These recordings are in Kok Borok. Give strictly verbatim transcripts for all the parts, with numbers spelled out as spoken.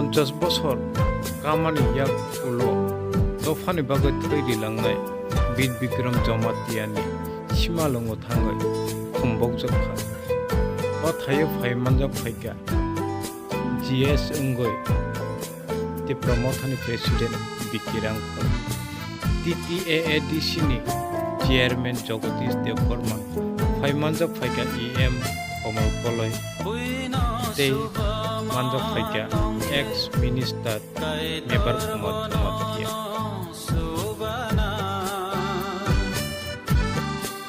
Ponchas bosor kamani yak ulo dophani bagwi thwi rilangnai Bir Bikram Jamatia ni simalwngo thangwi khumbokjak kha. O thaio phai manjak phaikha G S wngwi Tipra Mothani President Bikirang Khun, T T A A D C ni Chairman Jagadish Debbarma, phai manjak phaikha E M Komal Koloi, tei manjak phaikha ex Minister Mebar Kumar Jamatia.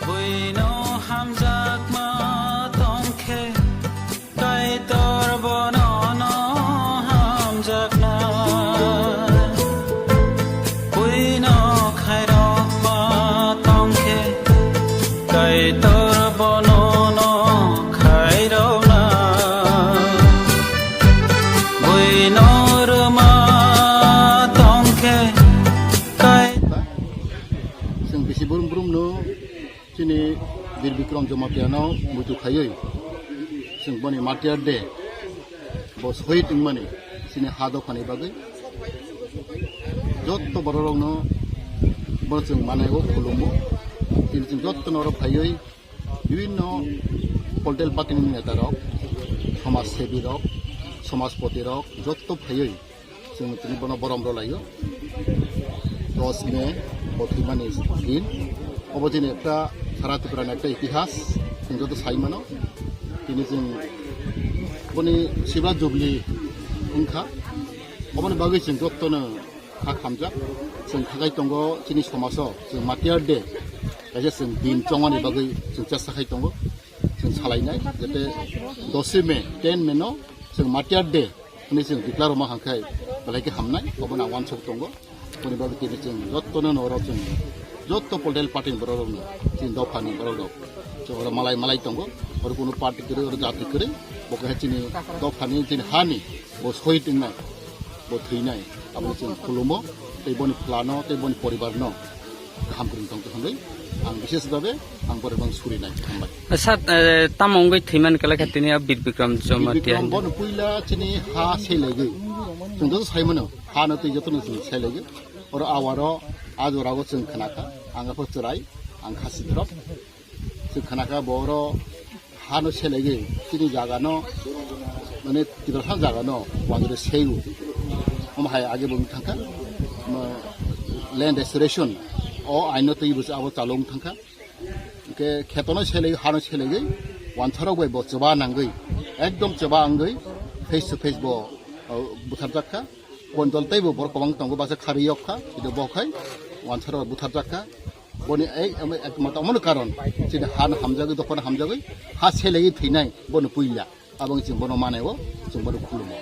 Buino hamjakma tongkhe, Kaitor bono no hamjakna. Buino khairokma tongkhe, Kaitor bono no khairokna. Buino rwma tongkhe, Kai- Chwng bisi brum brum no chini Bir Bikram Jamatia no muitu khaiwi chwng boni Martyr Day bo sohid wngmani chini ha dophani bagwi jotto bororokno bono chwng manaigo, khulumo. Tini chwng jottono oro phaiwi bibinno political party ni netarok, somaj sebirok, somajpotirok jotto phaiwi chwng tini bono borom rwlaio. Dos May bo thwimani din. Obo chini ekta sara Tripura ni ekta itihas, chwng joto sai mano. Tini chwng boni Silver Jubilee wngkha. Oboni bagwi chwng jottono kha khamjak. Chwng khakai tongo chini somajo, chwng Martyr Day kaisa chwng din chongmani bagwi chwng chesta khai tongo. Chwng salainai, jate dos May, ten May no chwng Martyr Day hwnwi chwng declare rwma hwnkhai belai khe hamnai, obono ang uansuk tongo. Boni bagwi tini chwng jottono no oro chwng jotto political party ni borok rokno, chini dopha ni borok rok chwng oro malai malai tongo. Oro kunu party kwrwi, oro jati kwrwi, bo kaisa chini dopha ni, chini ha ni bo sohid wngnai, bo thwinai, abo chwng khulumo, tei boni phlano, tei boni poribar no kaham kwrwng tongtho hwnwi ang bishes bhabe ang borok bang surinai. Hambai. Sir, eh, tamo wngwi thwimani kwlai kha tini a Bir Bikram Jamatia? Bir Bikram bono puila chini ha selaigwi. Chwng joto sai mano, ha no twi joto no chwng selaigwi. Oro awaro, a jora o chwng khna kha, ang apho chwrai, ang khasi drop. Chwng khna kha bo oro ha no selaigwi, chini jaga no, mane Tiprasa jaga no, wanjore seiu. Omo hai age bo wng thang kha, ma, land restoration. O aino twi bo abo chalung thang kha. Hwnkhe kheto no selai, ha no selai, wansa rok bai bo chwba nangwi, ekdom chwba wngwi face to face bo, o, butharjak kha. Boni dol teibo borok kwbang tongo, basa kharwi yok kha, hwnkhe bo khai wansa rok butharjak kha. Boni ek, ek, ekmatro omono karon, chini ha no hamjagwi, dopha no hamjagwi, ha selai thwinai bono puila. Aboni chwng bono manai o, chwng bono khulumo.